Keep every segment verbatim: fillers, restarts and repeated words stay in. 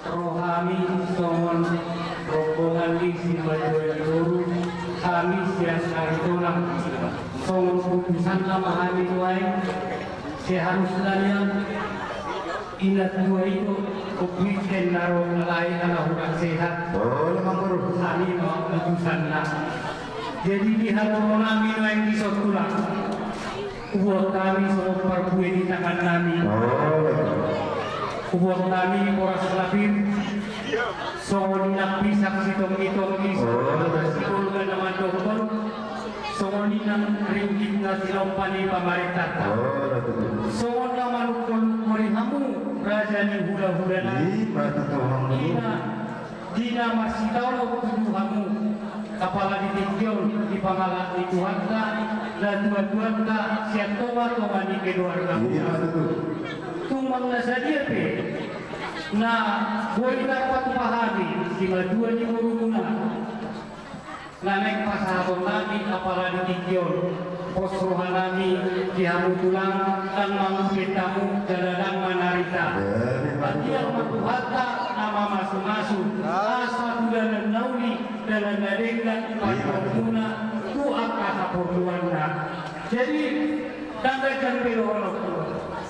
Rohami songon rombongan ni simatua ni boru, hami sian Aritonang, songon putusanna ma hami nuaeng. Seharusna nian inantua i do, ompung i, na ro alai ala hurang sehat. Hami ma putusanna. Jadi di hatoronami nuaeng dison, Tulang, hubuat hami songon parbue di tangannami. Hubuat hami boras na pir, songon inang pisak sitonggi-tonggi, songon inang sibolga na mandokkon, songon inang ringgit na sinompa ni pamarentanta, songon na manungkol-nungkoli hamu raja ni hula-hula nami. Ina, di na marsitaonon tutu hamu, apala di tingki on, di pangalap ni Tuhanta, natua-tuanta sian tonga-tonga ni keluargamuna. Tung manang na sadia pe na boi tarpatupa hami simatua ni borumuna, na naeng pasahatonnami apala di tingki on, pos rohanami di hamu, Tulang, ndang mangupet hamu jala ndang manarita. Anggiat ma Tuhanta na mamasu-masu asa tu dalan na uli, dalan na denggan pajuahonmuna tu angka haporluanna. Jadi, ndang ganjang be dohononku.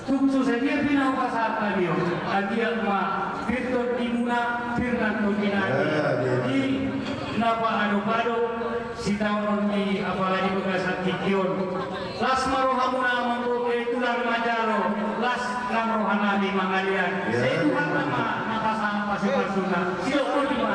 Tung so sadia pe na hupasahat hami on, anggiat ma pir tondimuna, pir nang tondinami. Di na paadop-adop sitaonon ni apala di bagasan tingki on. Las ma rohamuna, manggohi, Tulang, manjalo, las nang rohanami mangalean. Sai Tuhanta ma na pasahat pasu-pasuna. Sidok boti ma.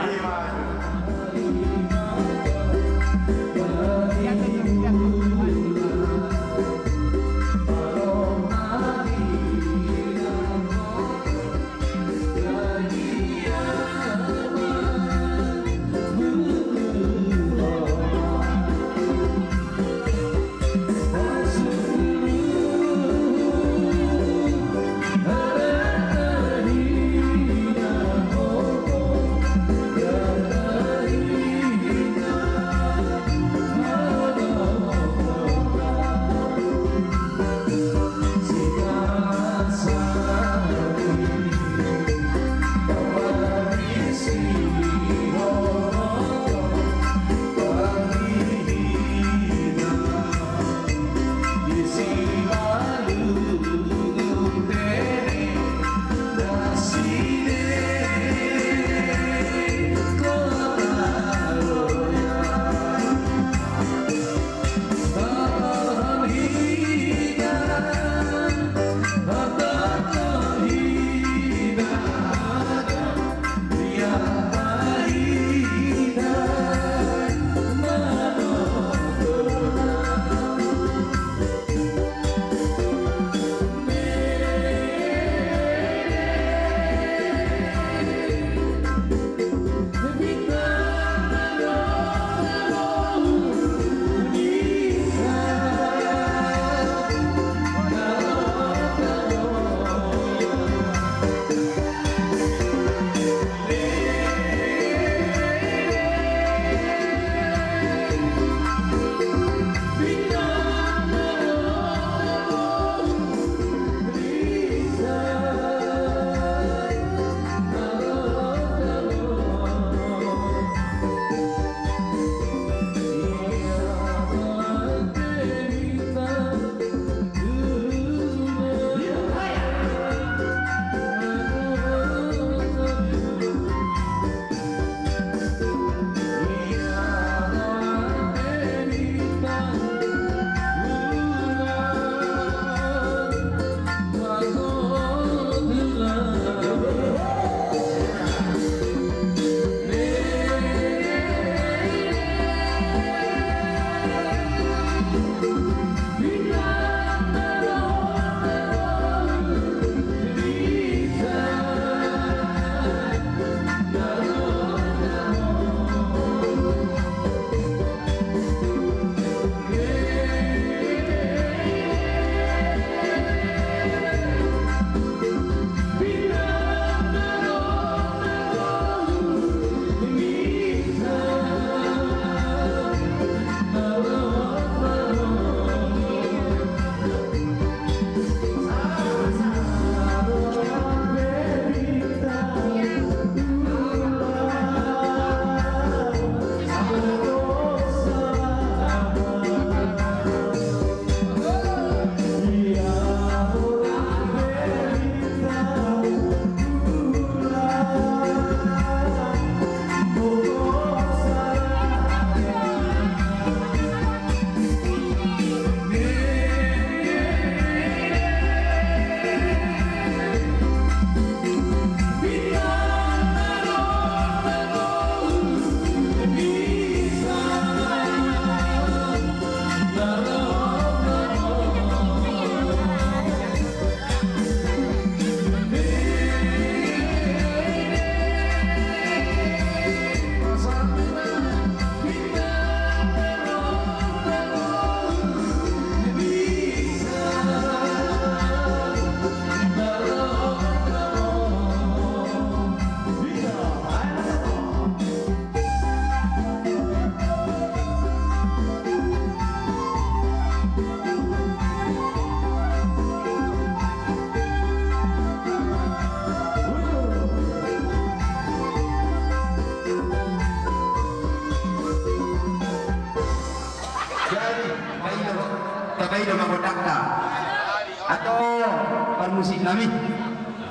Parmusik nami.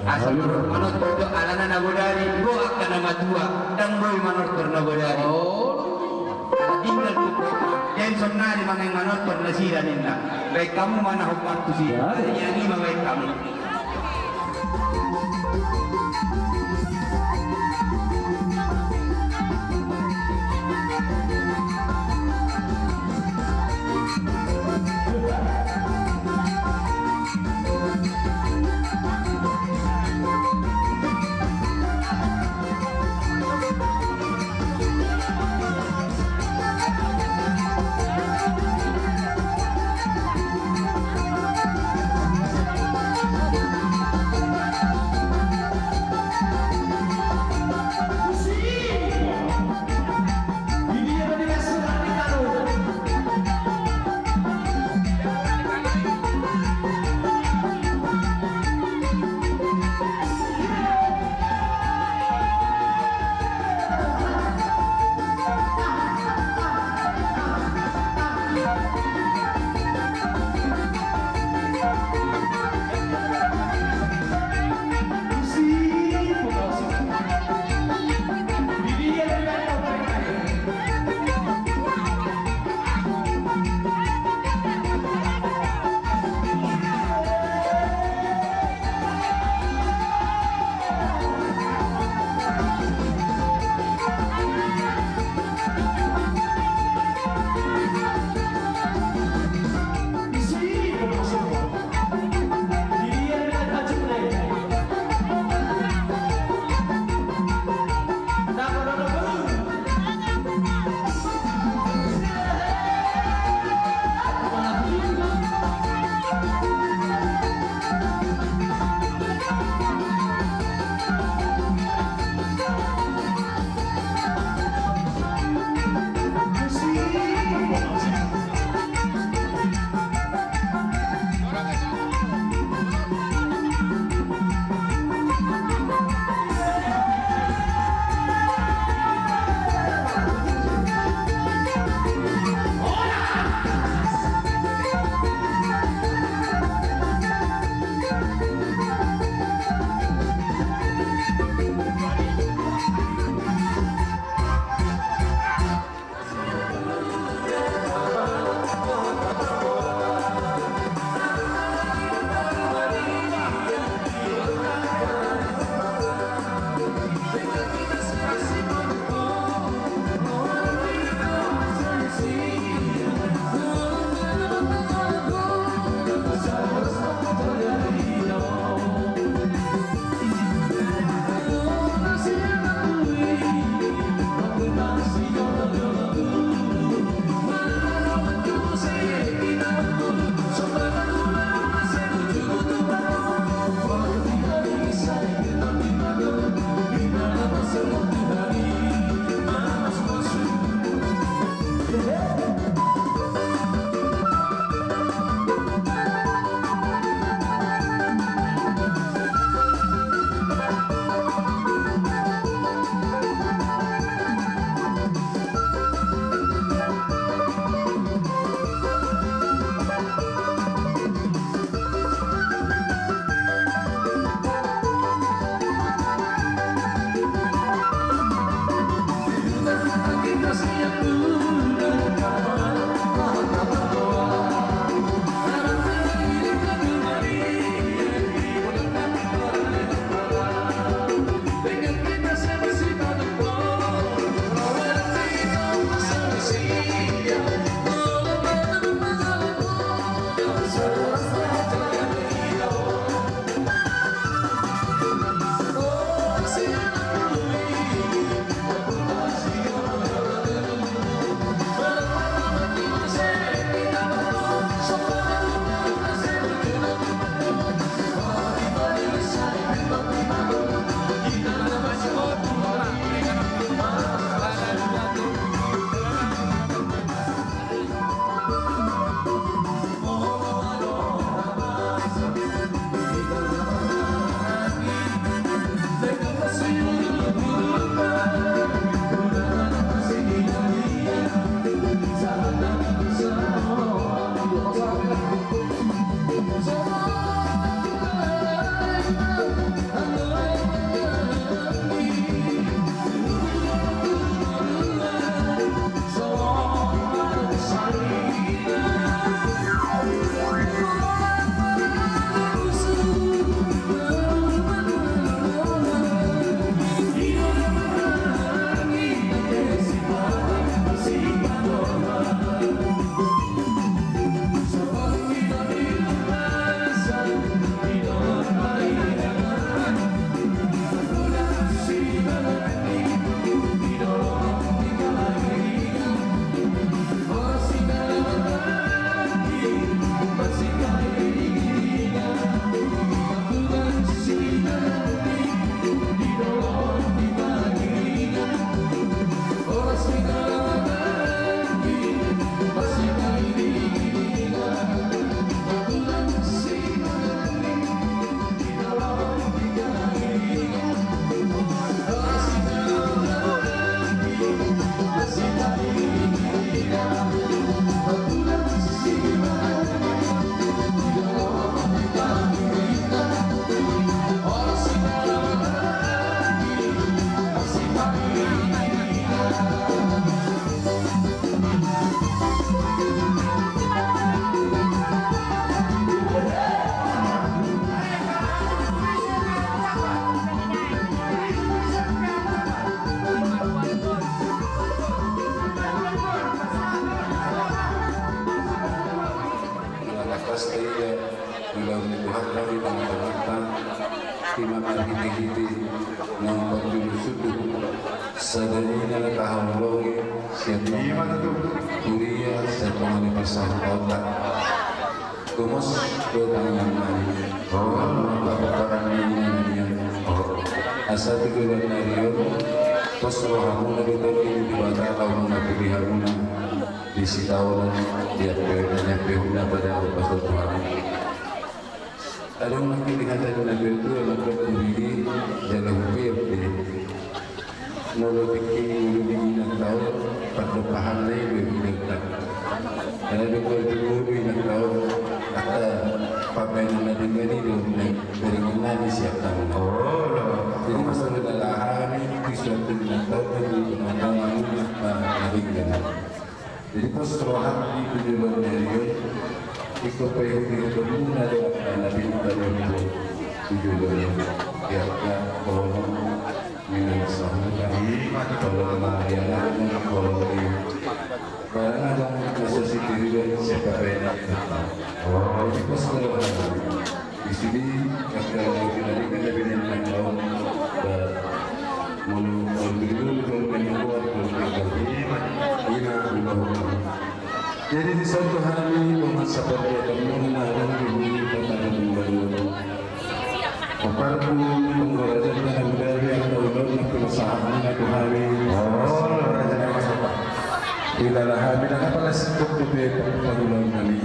Asa manortor do alana na godari, bo angka na matua, ndang boi manortor na godari. Ala tinggal tu kota. Jadi sonari manang manortor nasida ninna. Baen hamu ma na hombar tusi. Ia ni ma baen hamu. Sada i na tahaholongi sian tonga ni huria, sian tonga ni parsahutaonta. Gomos do tangiang nami. Gomos do pomparan ni ina nami. Asa tu bulan na ro on, pos rohamuna do Tondi ni Debata, laho mangapuli hamuna di sitaonon di ape na niampehuna pada pasahat tu hami. Adong nangkin di hata ni natuatua, na tong hubege jala hupeop be. Molo tingki ngolu di inanta on, pardompahan na i do di inanta. Alai dung molo tingki ngolu inanta on, angka pambahenan na denggan i do na taringot nami sian hamu. Jadi masa do na laho hami di suatu inanta on, di inanta on na denggan. Jadi pos roham di joloan ni ari on, ingkon paihutihut hamuna do angka na pinta ni ompu on tu joloan on. Di angka holong ni na sahuta, holong na di anakmu, holong ni barang adong na so sitiri do siapa pena. Jadi pos roham. Di sini kata kita di kita bina dengan kau. Mulu mulu mulu mulu. Jadi di suatu hari mama sabar dia kamu na orang di bumi kota di baru. Paparku penggorajan dan budaya yang tahu dan penasahan aku hari. Oh, raja yang masuk. Ilala hami na apala singkop dope pangulaon nami.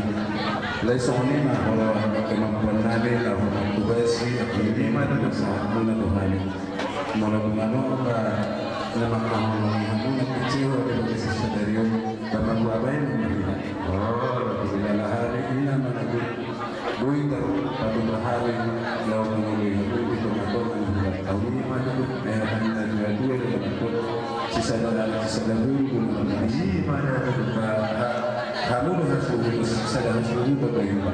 Alai songon i ma holan kemampuan nami laho mangkobasi, apalagi ma na sahatmuna tu hami. Molo mangano ba na mangkaholongi hamuna kecewa di bagasan sadari on, ba mangguabai ma hami. Ilala hami ina managut. Boi taruhon patupa hami laho mangoloi hamu di tongatonga ni hulahula. Ima tutu, eh, hami na dua-dua di tongatonga. Sisada, sisada bulu, bulu. Ima na tutu. Hamu do hasuhuton, sisada hasuhuton do ima.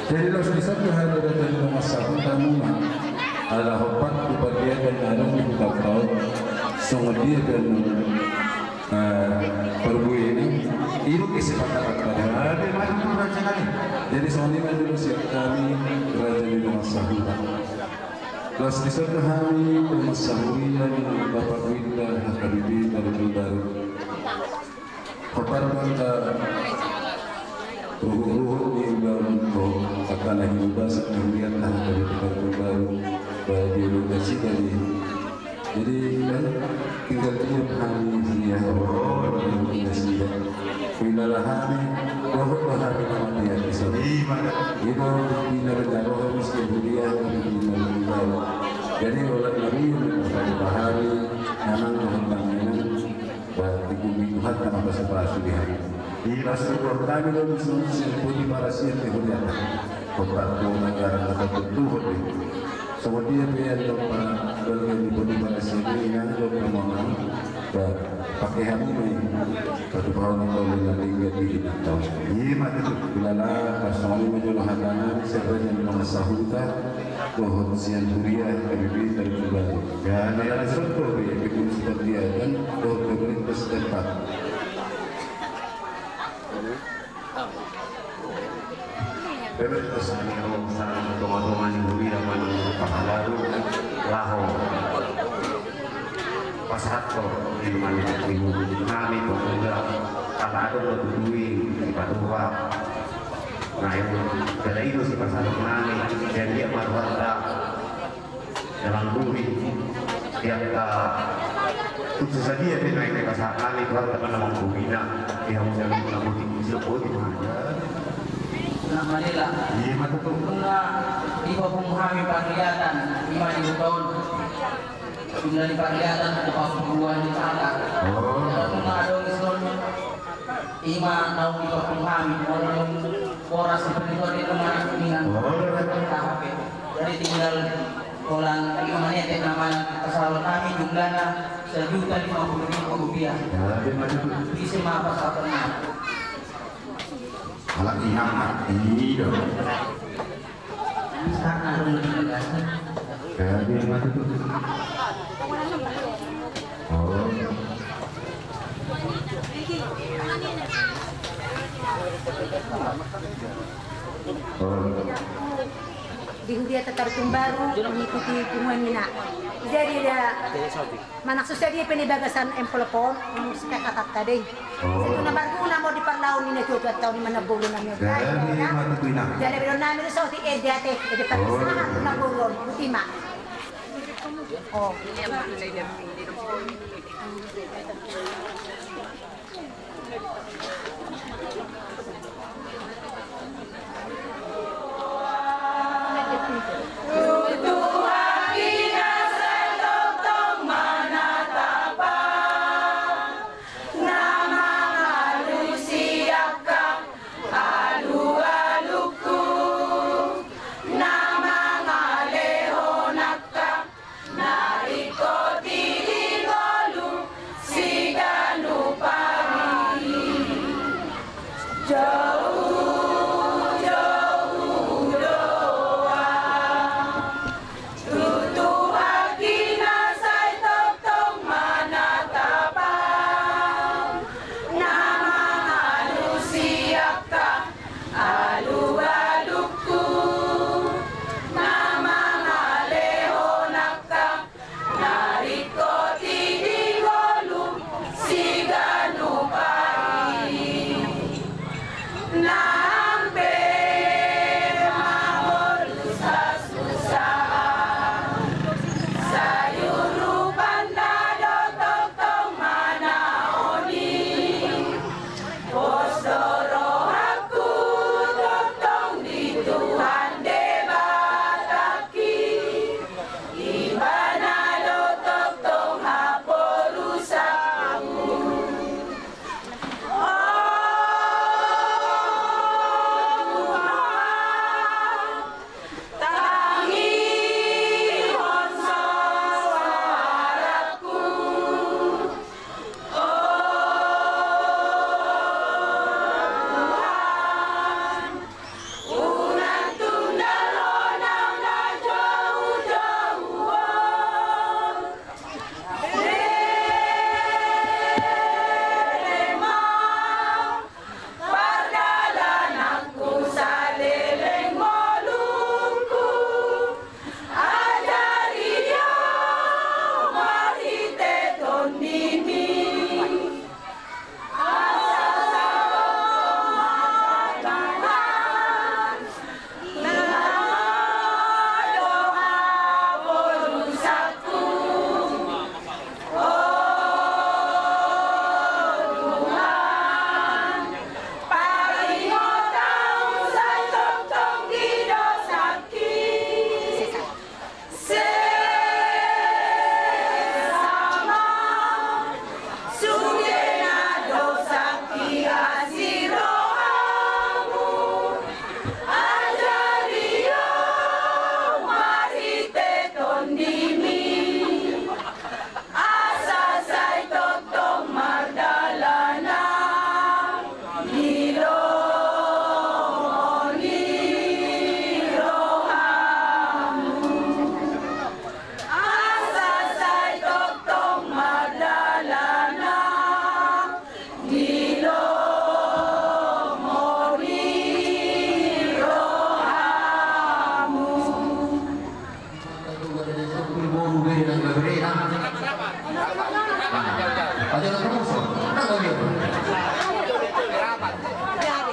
Jadi laos di son do hami raja ni dongan sahuta hamu ma. Ala hombar tu pardiatan na adong di hutahuta on. Songon dia dan Eh, parbue ni, i do kesepakatan pada hami. Jadi songon i ma dulu sian hami raja ni dongan sahuta. Laos di son do hami dongan sahuria ni Bapak Winda H K B P Tarogongbaru. Paparkan ka ruhut-ruhut ni ulaon on, angka na hinoda sahuria na H K B P Tarogongbaru. Badia do nasida di Jadi kan tinggal diam hami dia. Oh, dia sudah. Ilala hami dohot do hami nama dia bisa. Ima. Ina bina bina roha mesti dia hami bina bina. Jadi olat nabi yang pahami memang dohot tanginan. Wah, di bumi Tuhan tanah pasu-pasu di hari. Di pasu kami lo bisa mesti pun di parasian di huria. Kota tu negara kota tutup. Songon dia pe i, anggo panggabean ni pudi parasian i, anggo pe mamang, ba, pake hami ma i. Patupahon ni tolu na tinggal di binatang. Ima tutu. Ilala, pas songon i ma jolo hatana, siapa yang nama sahuta, dohot sian huria, H K B P Tarogongbaru. Ya, ilala songon i, bikin seperti adan, dohot pemerintah setempat. Pemerintah sani ro sa tonga-tonga ni huria manang pahalaru laho pasahathon di rumah ni ibu nami pemuda, ala adong do tutu i dipatupa. Nah, i do jala i do sipasahat nami, dan dia marwata. Dalam bumi, tiap ta tutsu sadia pe naik ke kasar kami, Tuhan, teman-teman bumi na, di hamu jalan pun aku tinggi, siap kau di mana? Na manela. Iya, mata tu. Nunga dipapungu hami parliatan, ima di huta on. Jumlah ni parliatan, tu papunguan di tangga. Oh. Nunga adong ison. Ima naung dipapungu hami, molo dung boras di pernikahan itu mana kuningan. Oh. Jadi tinggal holan ima netek nama pasahaton hami jumlahna sejuta lima puluh ribu rupiah. Ya, dia maju tu. Bisa ma pasahaton na. Alat inang mati dong. Sekarang ada lagi. Jadi mati tu. Oh. Oh. Di huria Tatartung Baru mengikuti punguan ina. Jadi dia manang susa dia pe di bagasan envelope on, hmm, spek hatanta dei. Situ na marguna mau di parlaun ina tu tuat tahun lima na boru na mio. Jadi, jadi, jadi, nami tu sauti ede ate, ede pakisahan na boru on, utima. Oh.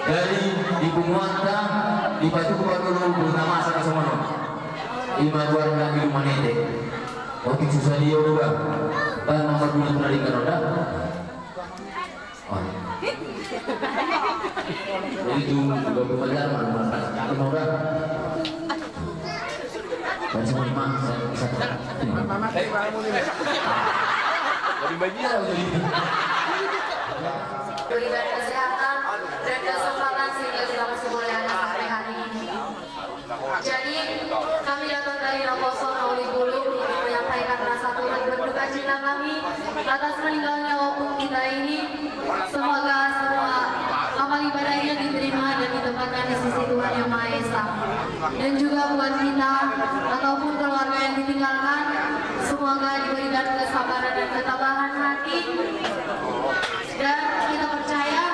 Jadi di punguanta, di patupa dulu, punguanta masa kasongonon. Ima buat kami manete. Oke, susah dia udah. Bang, mama dulu pernah dengar udah. Oh. Jadi tu, udah pelajar, mana, mana, mana, mana, udah. Dari semua lima, saya bisa. Lebih baik dia, lebih. Berikan kesehatan dan keselamatan sehingga kita masih boleh ada sampai hari ini. Jadi, kami datang dari Naposo, Nauli Bulu, ingin menyampaikan rasa turut berduka cita kami atas meninggalnya opung kita ini. Semoga semua amal ibadahnya diterima dan ditempatkan di sisi Tuhan Yang Maha Esa. Dan juga buat kita ataupun keluarga yang ditinggalkan, semoga diberikan kesabaran dan ketabahan hati. Dan kita percaya,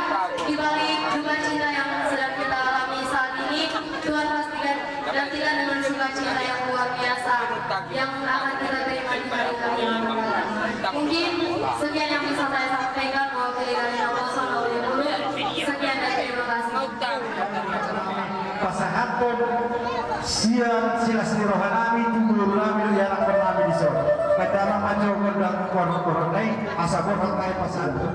di balik duka cita yang sedang kita alami saat ini, Tuhan pasti gantikan dengan sukacita. Sian silas ni roha nami tu boru nami dohot ianakkon nami dison. Tama ma jo gondang borhat-borhat nai, asa borhat nai pasahaton.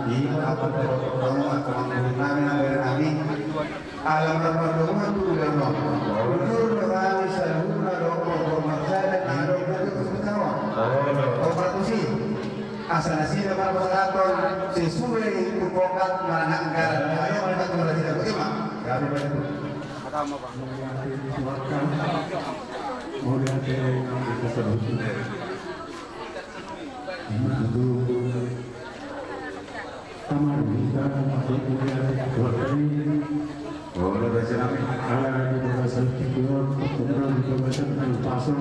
Ima, apa, apa, apa, apa, apa, nami, nami, nami. Ala mardomu tu ulama. Ujur do hami saluhutna dohot hormat sada na adong di kawan. Hormat tusi. Asa nasida marpasahathon sesuai tu pokok manang anggaran. Ayo, kita kembali ke tema. Kami bantu. Agama, Pak. Mauliate, mauliate, mauliate. Ima tu Tama di hita, mauliate, mauliate. Olo, raja nami. Ala di bagasan tingki on, pertemuan di bagasan Paso,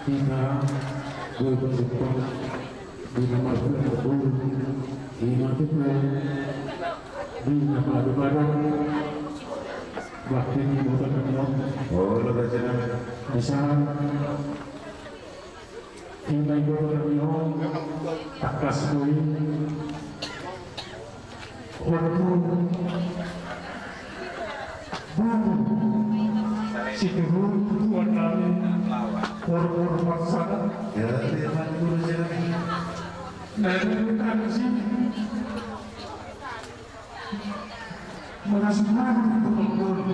hita, dua belas Jepang, di nomor sepuluh, di Matuku, di nama Dubado, waktu di Bogor, olo, raja nami. Bisa, Ima iboto nami on, tangkas do i. Hormat. Bung. Situhun tuan nami. Hormat marsada. Ya, terima kasih. Nah, ini kan sih. Makasih banyak untuk Bung.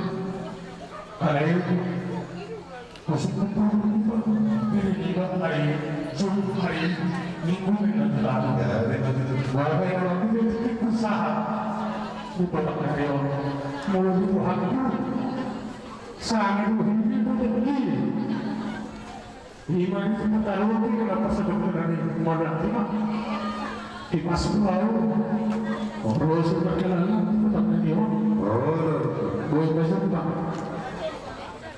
Alai. Masuk ke Bung, Bung. Bere iba hari Jumat, hari Minggu, Minggu Selatan. Ya, betul, betul. Bapak yang waktu itu usaha. Di Bapak Karyo. Mau di Tuhan itu. Sangat ini, ini. Ima ni, ima taruh ni, kenapa sedang berani? Mana ima? Ipas pulau. Terus berkenalan, tetap nanti, oh. Oh. Boleh masuk, Pak.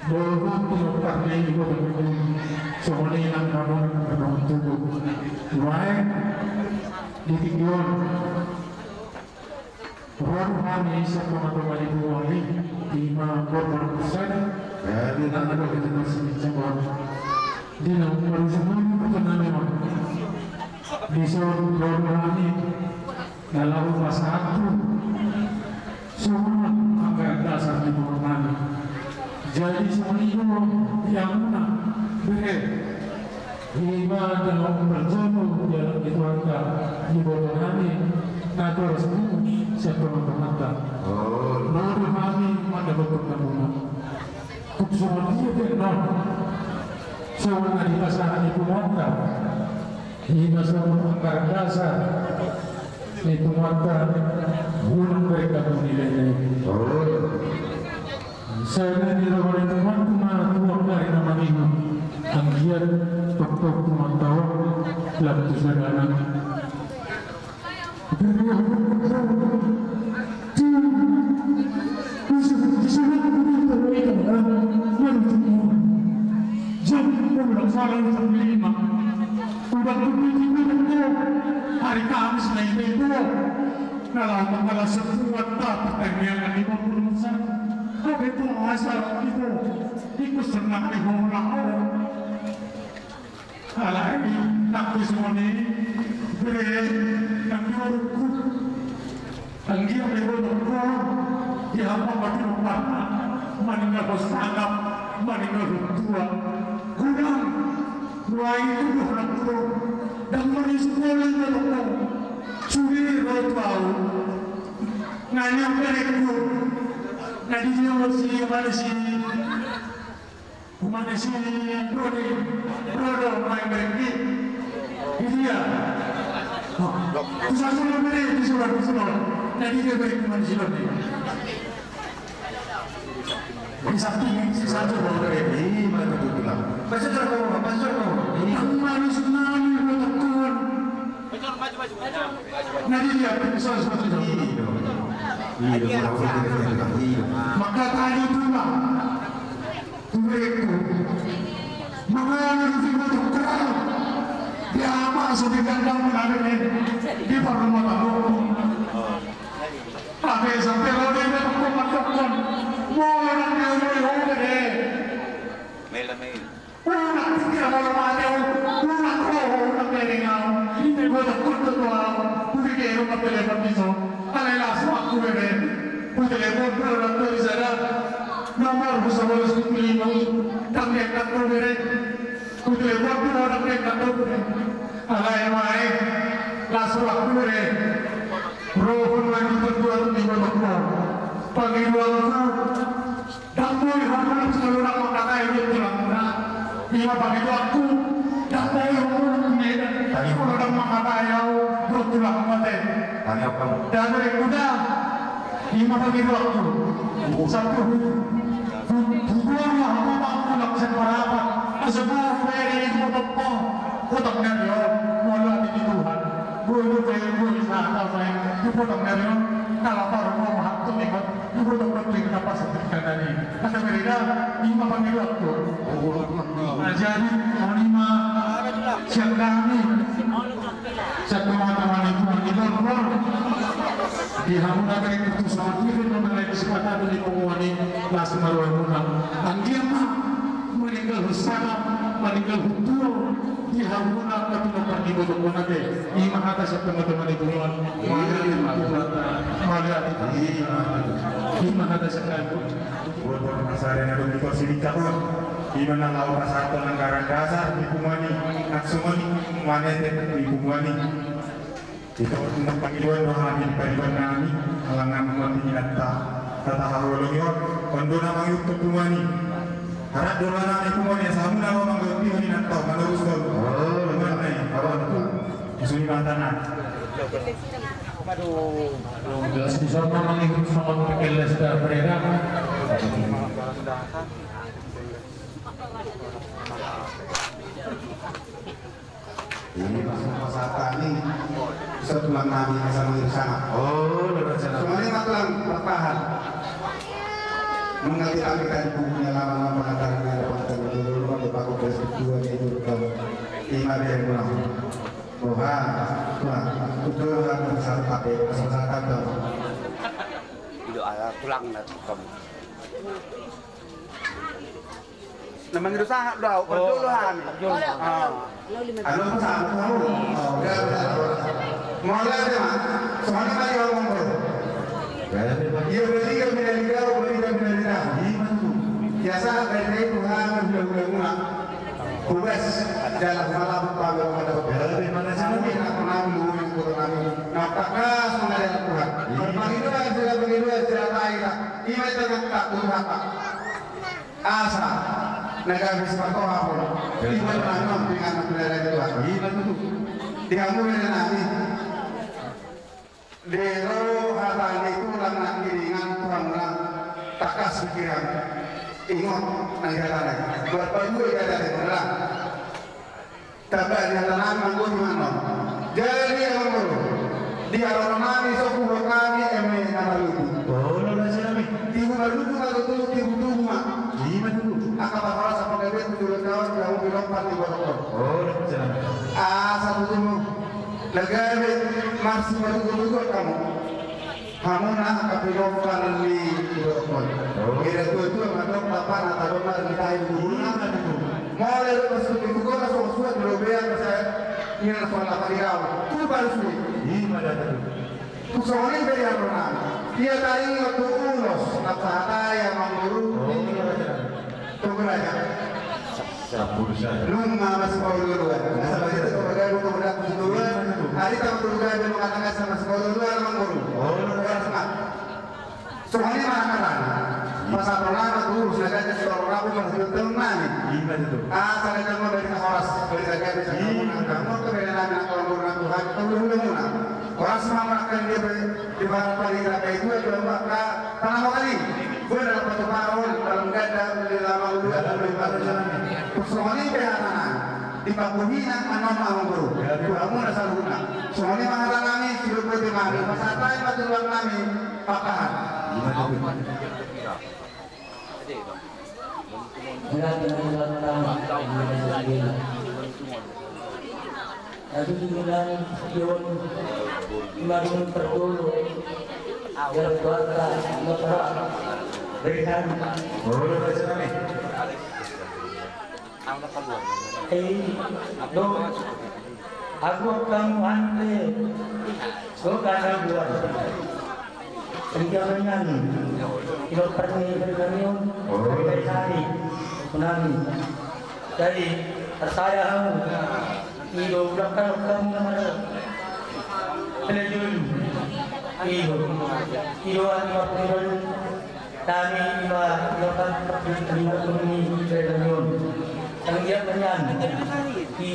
Boleh, Pak, kalau pakai, Ibu, Bapak, Ibu. Semuanya yang kamu, kamu tunggu. Baik. Di tinggi on. Ro do hami sian tongatonga ni punguan i, ima Bormon Pusat, nang adong di na sininjak on. Di na marujung nami pertemuan on. Dison ro do hami na laho pasahathon songon on anggaran dasar ni punguan nami. Jadi songon i do di hamuna, bere. Ima daong parjolo di alam ni Tuhanta, diboto nami na torus sian tongatongatta. Oh. Ro do hami mandapothon hamuna. Tung songon dia pe annon, songon na dipasahat ni punguanta, ima songon anggaran dasar ni punguanta, unang bereng hamu nilai na i. Oh. Sada ni roha ni Tuhan tu ma tuak dari nama minggu. Anggiat toktok tu mantau lam tu sadana. Jam sepuluh salah jam lima. Udah kudu tidur hari Kamis na itu. Na laho mangkalas sebuah tapi tangiangan lima puluh persen. Oke, itu asal itu. Ikut senang di bola. Alai, nang pe songon i, bere, nang di urungku. Anggiat pe botoku, di hamba mati lomparna, maninggalhon sangap, maninggalhon tua. Godang, nuaeng tubu nang tubu, ndang marisi poli botoku. Sude ro tu ahu. Nanya berengku. Na di dia masi, masi. Umane si Doni, Dodo, main berengki. Di dia. Bisa sudah beri, bisa sudah, bisa sudah. Nah, di dia berengki, umane si Doni. Di samping, si Sanjo mau berengki. Ih, mana tu pulang? Pastor kau, pastor kau. Ini kemarin tsunami, mau tekun. Nah, di dia, bisa sudah. Iya, iya, kurang lebih. Iya. Maka tadi pulang. Tubuhku. Mangana di tiba tungkal. Di apa so di kandang mengalir di parluma tahu. Tapi sampai lo di tempat makan. Mau orang dia mau orang deh. Mela mela. Unang pikir molo mate au, unang roho, unang bereng au. Iboto kutut au, hubege rumah telepon di son. Alai las waktu bere. Hutelepon tu orang tua di sada. Nomor husabolis di lima. Tang dia katu bere. Hutelepon tu orang dia katu bere. Alai mai. Las waktu bere. Rohon ma di Tuhan di botongmu. Pangidoanku, ndang boi hamu na selalu mangkatai di tulangmuna. Ima pangidoanku, ndang boi hamu na selalu mangkatai au di tulangmuna. Tanya apa? Ndang boi hamu. Ima pangidoanku. Satu. Huboru hamu ma tulang sian Parapat. Asa boru ma i di botongmu. Utang na ro. Molo ate di Tuhan. Boi do pe, boi sahata ma i di botong na ro, na lapar ma hata ni bot, di botong bot ni na pas di kandani. Asa bereda, ima pangidoanku. Nah, jadi, songon i ma sian hami, sian teman-teman i, di Lorpor, di hamu na ro, tu songon i, di hamu na ro, di sipata, di punguan i, las ma rohamuna. Anggiat ma, maninggal husana, maninggal hutuo, di hamuna na pinompar ni botongmuna ate. Ima hata sian teman-teman i punguan. Mauliate ma di Tuhanta. Mauliate. Ima hata sian hami. Boru Marsari na dung di kursi di cabut. Ima na laho pasahathon anggaran dasar di punguan i. Nang songon i manete di punguan i. Ito, nang pangidoan do hami di pariban nami, ala nang mangihut inanta, tata haholongi on, on do na mangihut tu punguan i. Harap do roha nami punguan i, asa hamu na laho manggontihon inanta, manorus do. Oh, punguan i, awan tu. Musuni mata na. Aduh, jelas di sana mangihut sama P K L S dan mereka. Ima pasahaton ni tulang nami asa mangihut sangap. Oh, lurus jalan. Songon i ma tulang, bertahan. Mengerti kami tadi bukunya lama-lama pengantaran yang ada pengantaran dulu, dulu, dulu, pakai belas kedua, dia itu tahu. Ima dia pulang. Tuhan, tulang, tulang, pasahaton, pasahaton. Ido ala tulang na kamu. Na mangido sangap do au, parjolo hami. Alo, pasahaton au. Mauliate ma. Songon i ma di au, Amang Boru. Ia baliga minaliga, baliga minaliga. Ia sahat baliga i tu hami hulahula muna. Hubas jala humalabuk panggalangan. Hami anak nami, luhut nami, kota nami. Na tangkas mangalean Tuhan. Pangidoan sila, pangidoan sila, tai na. Ima i tangkas Tuhan. Asa na gabe sipartohapon. Ima na nang pingan na pinarade Tuhan. Ima tutu. Di hamu bere nami. Di ro hata ni tulang nangkiningan tu hamuna, tangkas pikiran. Ingot nang hata nai. Marpalua hata nai. Tamba ni hata nami manggohi ma annon. Jadi, Amang Boru, di haroro nami, so huboan nami eme na maludu. Olo, raja nami. Tibu maludu ma tutu, tibu tubu ma. Ima tutu. Angka parhorasan pagabe tu jolo kawan, kawan bilang pati borokon. Olo, raja nami. Asa tutu na gabe marsimaludu-ludu hamu. Hamuna angka pinompar ni borokon. Ira tua-tua mandok tapa na tadok na di tahi di guru na. Mauliate ma sude tu gora, songon suat di robean, asa ina na soal apa di rau. Tu baru sude. Ima da tu. Tu songon i be di haroro nami. Ia taringot tu ulos na pasahatai, Amang Boru. Tunggu aja. Sampulu saja. Nunga masipaolo-oloan. Asa bagi tu keluarga, keluarga, keluarga. Ari tahu keluarga dia mengatakan sama masipaolo-oloan, Amang Boru. Oh, keluarga. Songon i ma angka rana. Pasahaton nami tu ulos na gabe sitorop rabu, pasahaton nami. Ima tutu. Asa na gabe ma bari na horas, bari na gabe. Ima tutu. Angka muna, angka hulahula muna. Horas ma mangkatai dia be, di barat pari na kai dua, dua maka tanah maka ni. Gue dalam batu parol, dalam gada, di lama ulu, dalam batu parol. Songon i be hata nai. Di panggohina annon, Amang Boru. Tu hamuna saluhutna. Songon i ma hata nami, sidok botima nami. Pasahatai ma tulang nami, papahan. Berarti nanti datang. Tapi dengan Yon, ima dung parjolo. Jala tu angka, ima parah. Berikan. Boleh, Pak Jeremy. Eh, do. Aku akan mengante. Kau kata buat. Sehingga dengan ilo perni perni on. Oh. Sampai sari. Tsunami. Jadi, percaya kamu. Ilo udah kalau kamu nama. Kena julu. Ido, ido ani ma penghidupan kami ima ilokan penghidupan kami. Sanggiat menyan di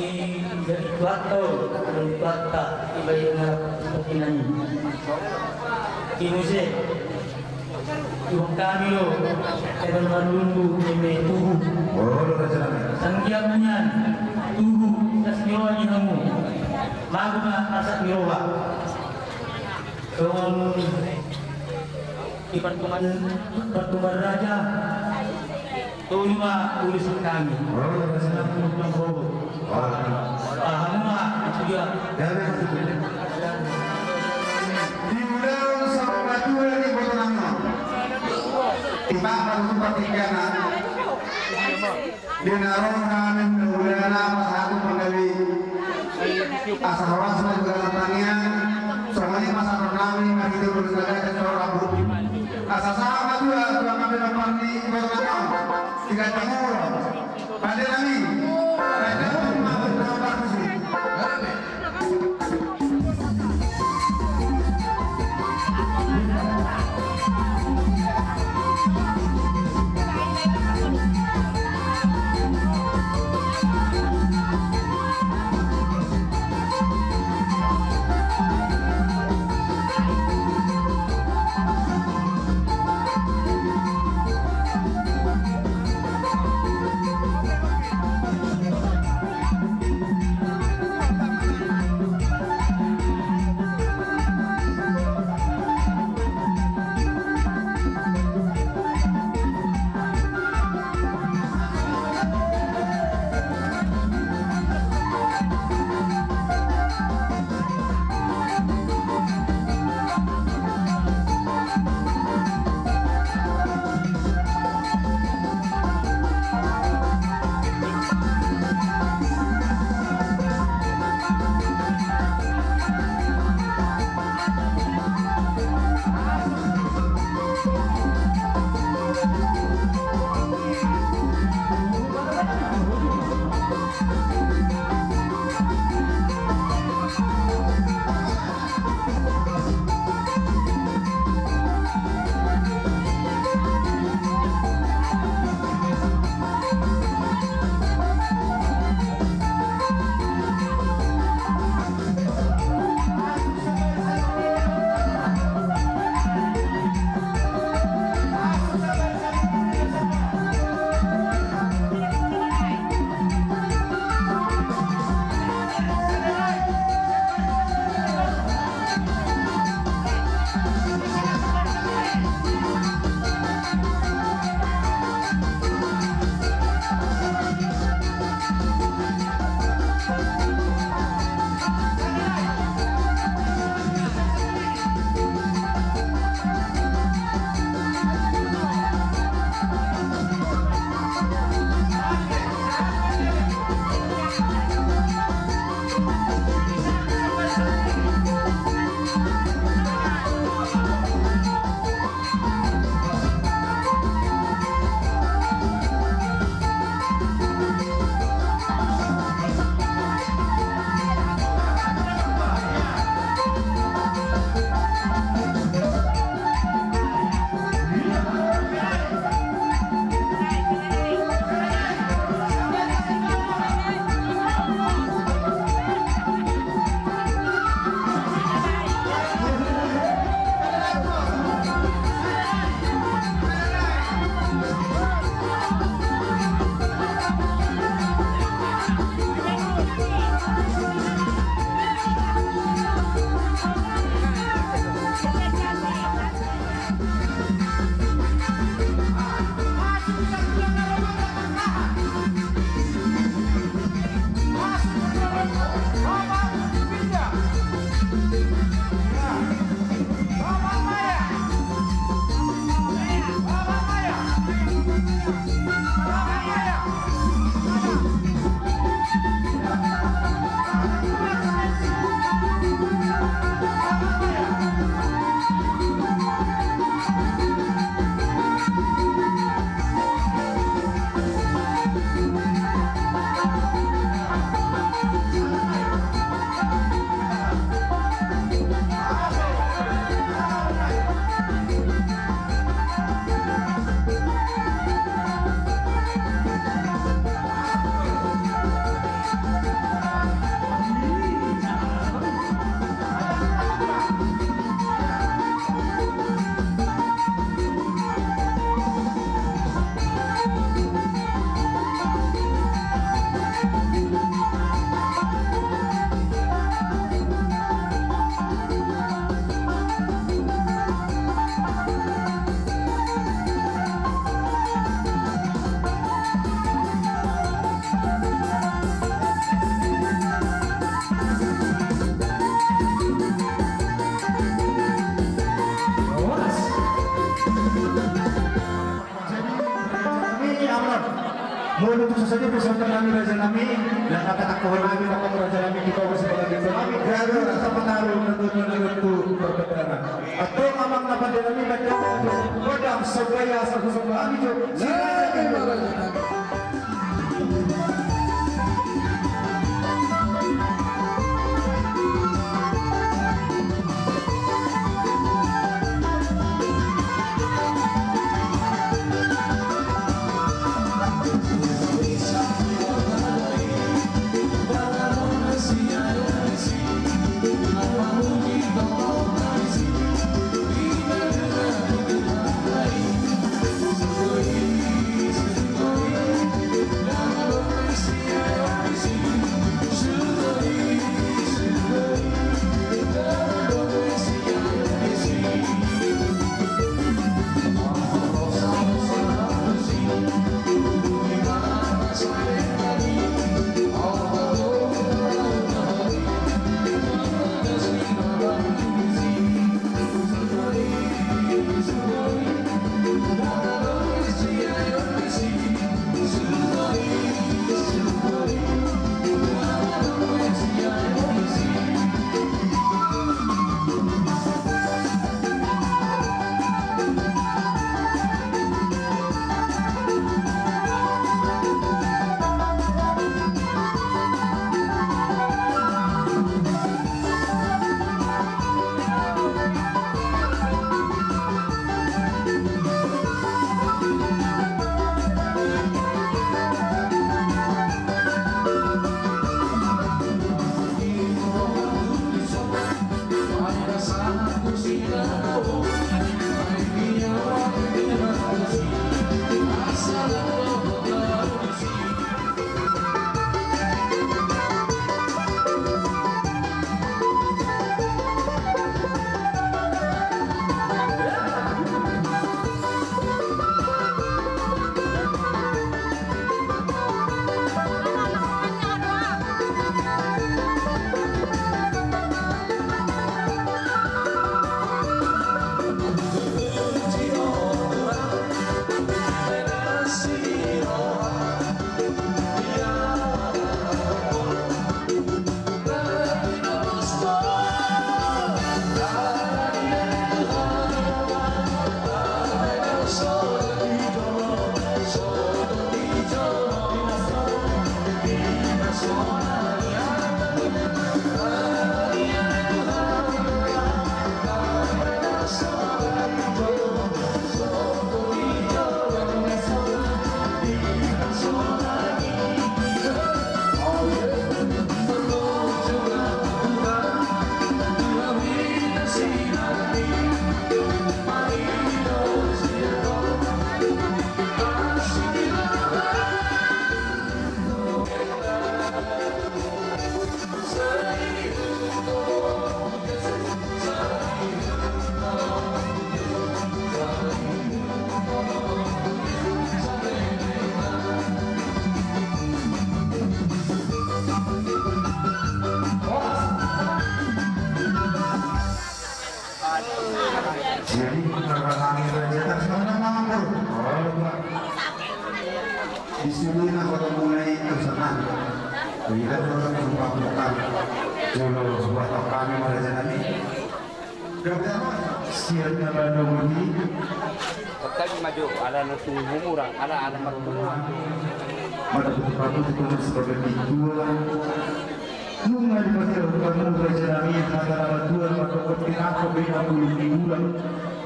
jadi kuat tau dan kuat tak iba ina seperti nani. Di musik. Ibu kami lo, ebe marlundu eme tugu. Sanggiat menyan tugu, tas nyoa di hamu. Magu ma asa nyoa. Songon di partungan, partungan raja. Tolu ma urusan kami. Senang menang robo. Paham ma itu dia. Di ulaon saur matua ni botonami. Timbang panutupan tingkana. Di na ro hami hulahula pasahathon panggabean. Asa horas ma jugatan tangiang. Songon i pasahathon nami marhite ulos na gabe saur matua. Asa sahat ma tu angka pinompar ni botonami. Tiga tangoro. Pande nami. Pande nami. Molo tung so sadia pe songon nami raja nami, na patangkohon nami ma hamu raja nami, di pawa sebagai raja nami, gabe rasa pataru na tutu na tutu perpetangan. Atau mamang na pande nami, pande nami, godang sombaya asa husomba hami jo. Sira raja nami. Jadi, karena kami belajar, sebenarnya mampu. Di sini, nah, kalau mulai usaha, tidak ada orang yang mampu. Kalau buat kami belajar nanti, siap na baru ini. Tadi maju, ala na sungguh murah, ala, ala murah. Mata putih-putih itu sebagai ketua. Nunga dipatiru hamu raja nami, hata na matua, mata putih aku, bina bulu di bulan.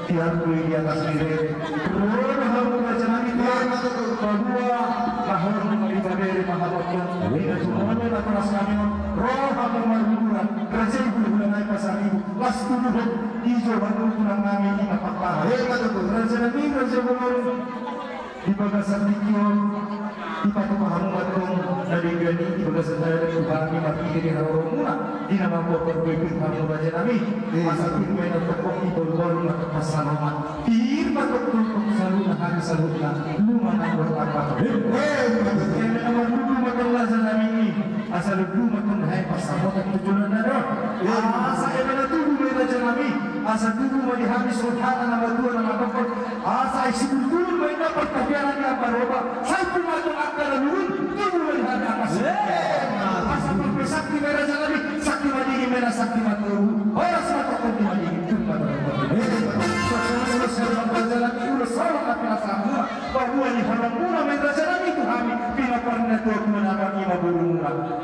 Tiar kui di atas diri. Roh hamu raja nami, tiar mata tu. Pabua, tahun di babere mahabatkan. Bina sumone na teras kami, roh hamu marbuburan. Raja ibu, bulan naik pasar ibu. Las tuduh, ijo batu tulang nami, ima pakpaha. Hebat itu. Raja nami, raja bolon. Di bagasan tingki on, dipatupa hamu mantong na denggan i, di bagasan dalan tu hami marhite di haroromuna, di na mamboan parbue hamu raja nami, asa pir ma i na tongkok i baru-baru na pasanongan. Pir ma tongkok saluhutna hami saluhutna, luma na buat apa. Eme na marlubu mantong raja nami i, asa lubu mantong nahai pasamotan tu joloan na ro. Asa eme na tubu ma i raja nami, asa tubu ma di hami songon hata na matua na mandok. Asa ai sibulbul ma inna partapianan ni ambaroba, sai tu mantong angka na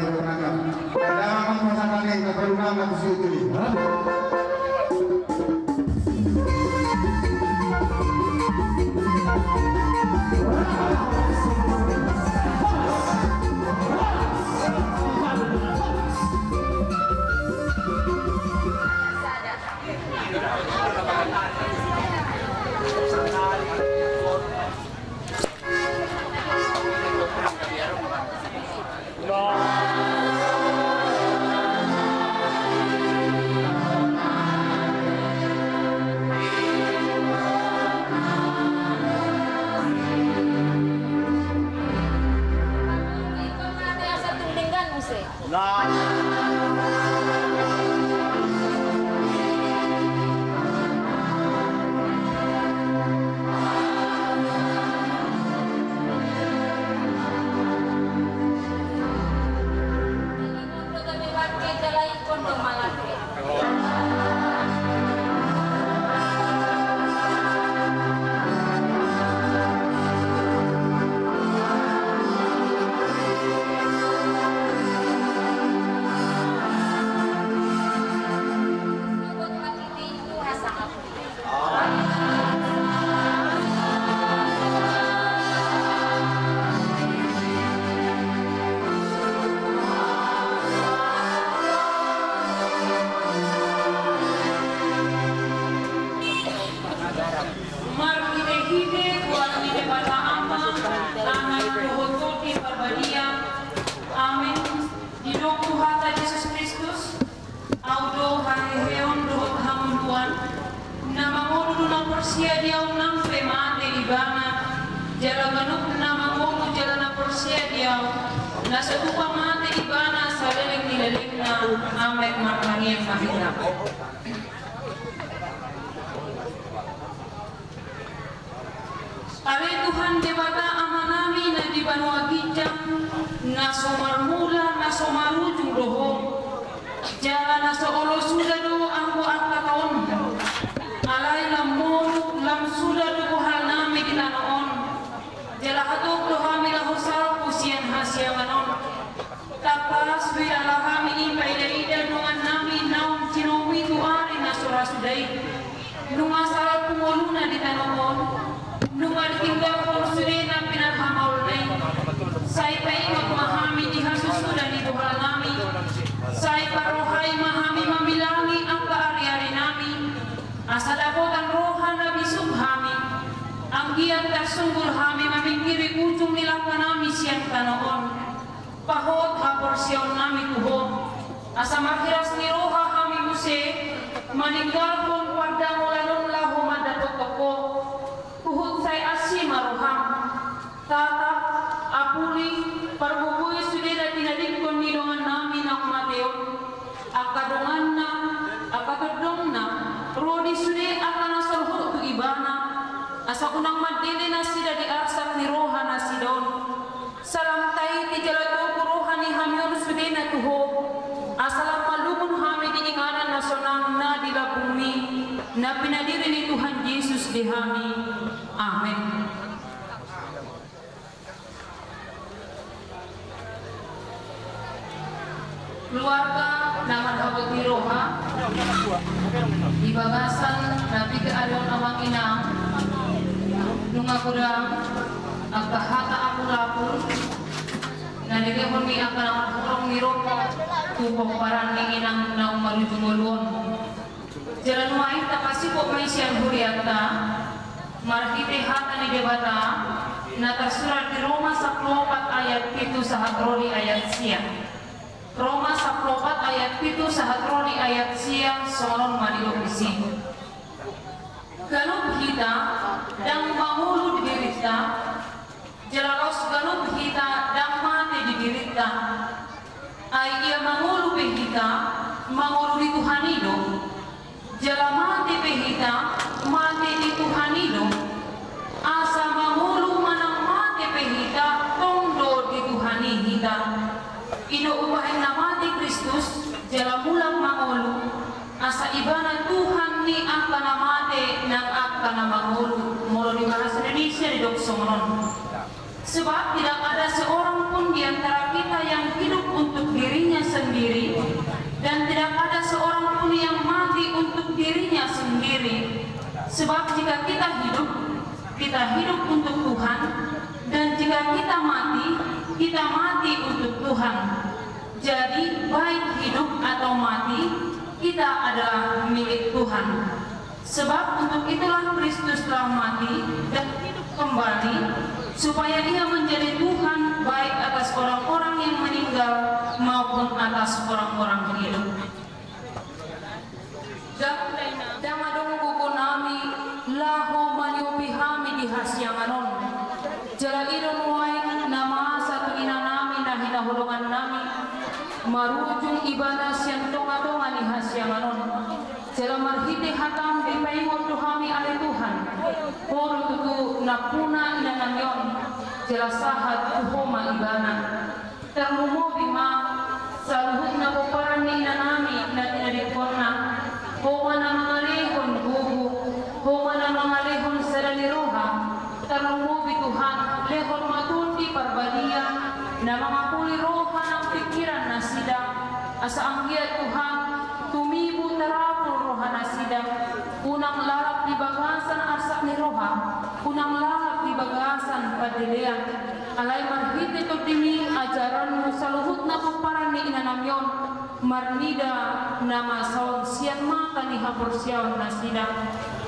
di kemenangan. Eda, amang, pasangan ni, keperluan aku situ. Haheheon dohot hangoluan, na mangolu do na porsea di Ahu nang pe mate ibana, jala ganup na mangolu jala na porsea di Ahu, na so tupa mate ibana saleleng ni lelengna. Amen. Martangiang ma hita. Ale Tuhan Debata Amanami na di banua ginjang, na so marmula na so marujung do Ho, jala na so olo suda do anggo angka taonMu. Alai lam molu lam suda do bohalnami di tano on, jala hatop do hami laho salpu sian hasiangan on. Tangkas huilala hami i paidaida dongannami naung jinouMi tu ari na so ra suda i. Nunga salpu ngoluna di tano on, nunga ditinggalhon sude na pinarhamaolna i. Sai paingot ma hami di hasusuda ni bohalnami. Sai parrohai ma hami mamilangi angka ariarinami, asa dapotan roha na bisuk hami, anggiat tarsonggol hami mamingkiri ujung ni langkanami sian tano on. Pahot haporseaonnami tu Ho, asa marhiras ni roha hami muse maninggalhon pardamolan on laho mandapothon Ho. Huhut sai asi ma rohaM. Tatap, apuli, pargogoi sude na tinadingkon ni dongannami naung mate on, angka donganna, angka tondongna, ro di sude angka na so lohot tu Ibana, asa unang mandele nasida di arsak ni roha nasida on. Sai lam taiti jala togu roha ni hami on sudena tu Ho, asa lam malungun hami di inganan na sonang na di lambungMi, na pinadiri ni Tuhan Jesus di hami. Amen. Keluarga na marhabot ni roha, di bagasan na piga ari on amang inang, nunga godang angka hata apulapul na nilehon ni angka na marhorong ni roha tu pomparan ni inang naung marujung ngolu on. Jala nuaeng tapasingkop ma i sian hurianta, marhite hata ni Debata na tarsurat di Roma sampulu opat ayat pitu sahat ro di ayat sia. Roma sampulu opat ayat pitu sahat ro di ayat sia, songon on ma didok disi. Ganup hita ndang mangolu di dirinta, jala laos ganup hita ndang mate di dirinta. Ai ia mangolu pe hita, mangolu di Tuhan i do. Jala mate pe hita, mate di Tuhan i do. Asa mangolu manang mate pe hita, tong do di Tuhan i hita. I do umbahen na mate Kristus, jala mulak mangolu. Asa Ibana Tuhan ni angka na mate nang angka na mangolu, molo di bahasa Indonesia didok songon on. Sebab tidak ada seorang pun di antara kita yang hidup untuk dirinya sendiri, dan tidak ada seorang pun yang mati untuk dirinya sendiri. Sebab jika kita hidup, kita hidup untuk Tuhan, dan jika kita mati, kita mati untuk Tuhan. Jadi, baik hidup atau mati, kita adalah milik Tuhan. Sebab untuk itulah Kristus telah mati dan hidup kembali, supaya Ia menjadi Tuhan baik atas orang-orang yang meninggal maupun atas orang-orang hidup. Ndang adong gogonami laho maniopi hami di hasiangan on. Jala i do nuaeng na masa tu inanami na hinaholongannami, marujung ibana sian tongatonga ni hasiangan on. Jala marhite hataM dipaingot do hami ale Tuhan, Ho do tutu nampuna inanami on, jala sahat tu Ho ma ibana. Tarlumobi ma saluhutna pomparan ni inanami na tinadingkonna, Ho ma na mangalehon gogo, Ho ma na mangalehon sada ni roha. Tarlumobi Tuhan, lehon ma Tondi Parbadia na mangapuli roha nang pingkiran nasida, asa anggiat Tuhan, tumibu tarapul roha nasida, unang lalap di bagasan arsak ni roha, unang lalap di bagasan pandelean. Alai marhite TondiMi, ajaranMu, saluhutna pomparan ni inanami on marnida na masa on sian mata ni haporseaon nasida.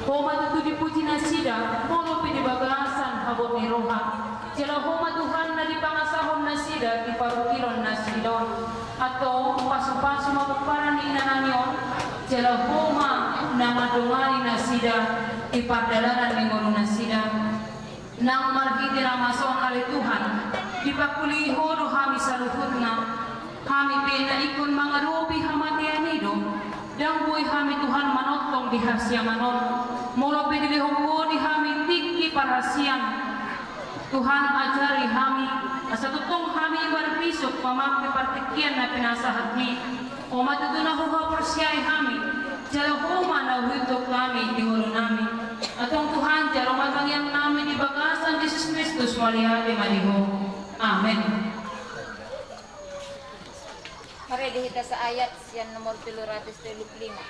Ho ma tutu dipuji nasida molo pe di bagasan habot ni roha. Jala Ho ma Tuhan na dipangasahon nasida di parungkilon nasida on. Antong pasupasu ma pomparan ni inanami on, jala Ho ma na mandongani nasida di pardalanan ni ngolunasida. Nang marhite na masa on ale Tuhan, dipangkulingi Ho do hami saluhutna. Hami pe na ingkon mangadopi hamatean i do, ndang boi hami Tuhan manongtong di hasiangan on. Molo pe dilehon Ho di hami tingki parhasian, Tuhan, ajari hami asa tongtong hami marbisuk mamangke partingkian na pinasahatmi. Ho ma tutu na huhaporseai hami, jala Ho ma na huihuthon hami di ngolunami. Antong Tuhan, jalo ma tangiangnami di bagasan Jesus Kristus, mauliate ma di Ho. Amen. Marende hita saayat sian nomor tolu ratus tolu pulu lima.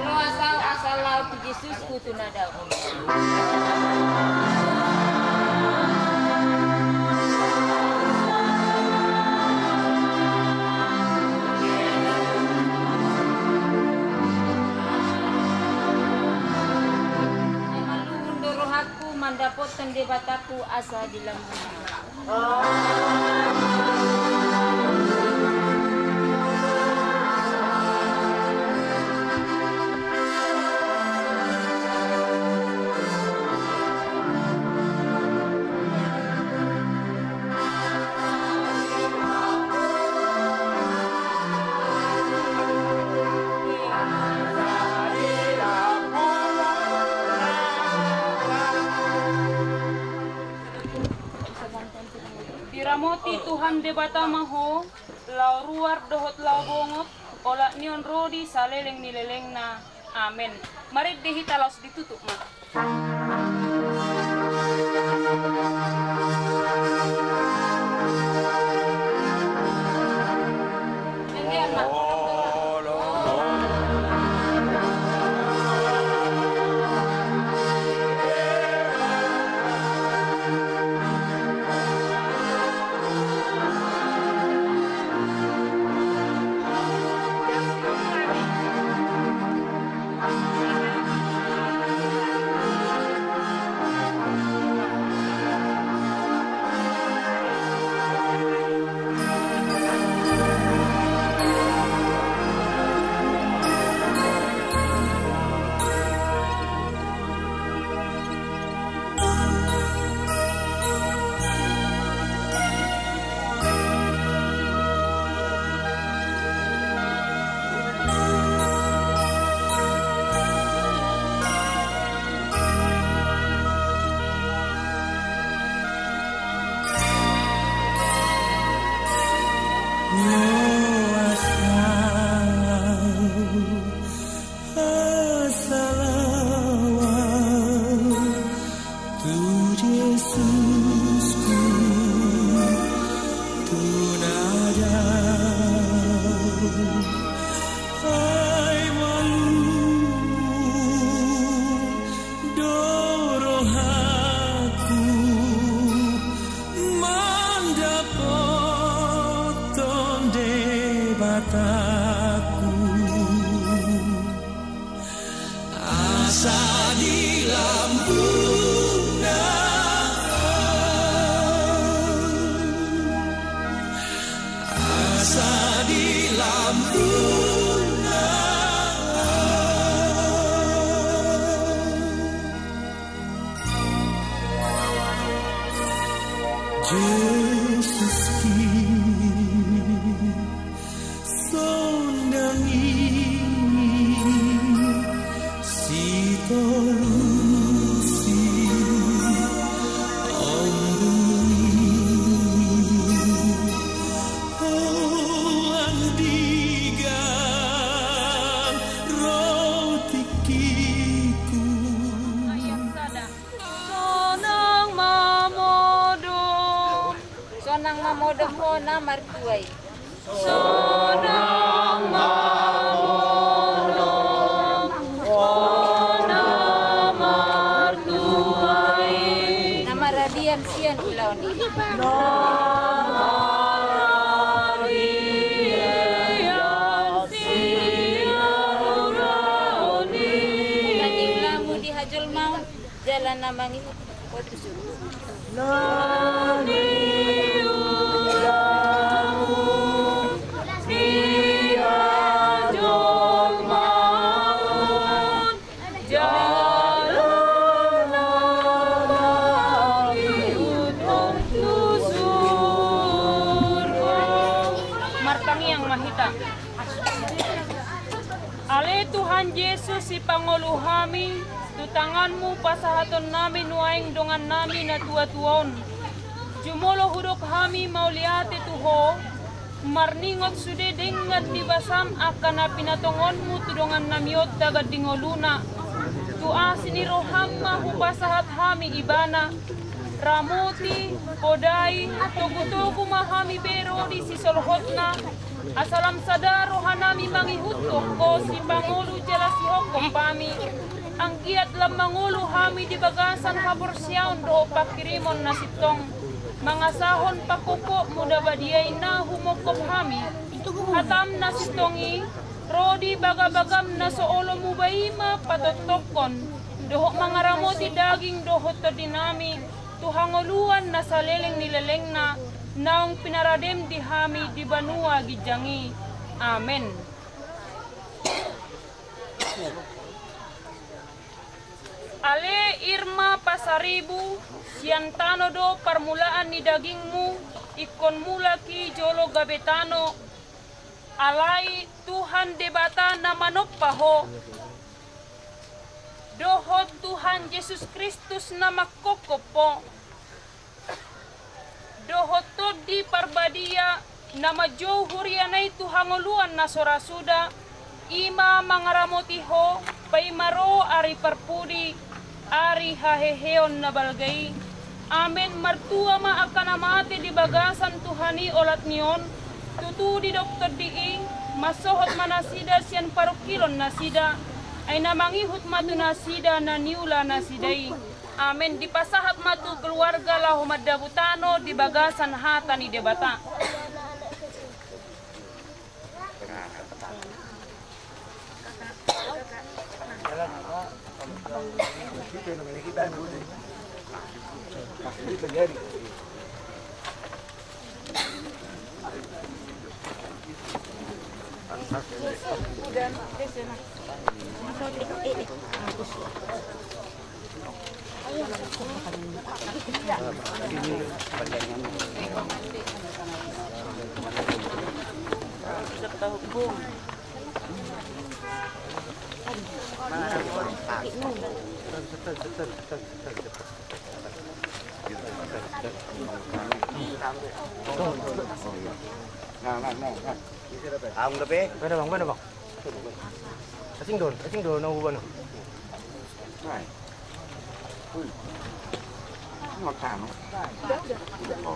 Loas ahu asa laho tu Jesus, hutu na dao. Ai malluhun do rohangku mandapothon Debatangku asa di lambungku. Diramoti Tuhan Debata ma ho, laho ruar dohot laho bongot, olat ni on ro di saleleng ni lelengna. Amen. Marende hita laos ditutup ma. Asa laho ahu tu Jesusku, tu na dao. Ai malluhun do rohangku mandapothon Debatangku. Asa di lambungna, asa di lambungna. Jesus ki, sondangi sitolusitolusna. Andigan ro tingkiku. Sonang ma modom. Sonang ma modom ho na martua i. Sonang ma modom ho na martua i. Na marabian sian ulaon i. Na marabian sian ulaon i. Nanging lamu di Jolma on jala na mangihut ho tu surgo. Martangiang ma hita. Ale Tuhan Jesus, sipangolu hami, tu tanganmu pasahatonnami nuaeng dongannami na tuatua on. Jumolo hudok hami mauliate tu Ho, marningot sude denggan ni basam angka na pinatongonmu tu dongannami on tagan di ngoluna. Tu asi ni roham ma hupasahat hami ibana, ramoti, podai, togutogu ma hami be ro di sisolhotna, asa lam sada rohanami mangihuthon Ho sipangolu jala sihophop hami, anggiat lam mangolu hami di bagasan haporseaon dohot panghirimon na sintong, mangasahon panghophopmu na badia i na humophop hami. Hatam na sintong i, ro di bagabagam na so olo muba i ma patontongkon, dohot mangaramoti daging dohot tondinami, tu hangoluan na saleleng ni lelengna, naung pinaradem di hami di banua ginjang i. Amen. Ale Irma Pasaribu, sian tano do parmulaan ni dagingmu, ingkon mulak i jolo gabe tano, alai Tuhan Debata na manompa ho, dohot Tuhan Jesus Kristus na manghophop ho, dohot Tondi Parbadia na manjou huriana i tu hangoluan na so ra suda, i ma mangaramoti ho, paima ro ari parpudi, ari haheheon na balga i. Amen. Martua ma angka na mate di bagasan Tuhan i olat ni on, tutu didok Tondi i, mansohot ma nasida sian parungkilon nasida, ai na mangihut ma tu nasida na niula nasida i. Amen. Dipasahat ma tu keluarga laho mandabu tano di bagasan hata ni Debata. Nah, nah, nah, nah. Aung dope. Bana, Bang, bana, Bang. Asing do on, asing do on, na uba on. Nah. Ui. Nggak tahu. Udah, oh.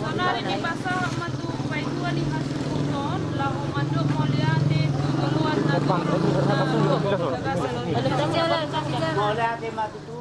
Sonari dipasahat ma tu paituan ni hasuhuton, laho mandok mauliate tu joloan na tolu. Mauliate ma tutu.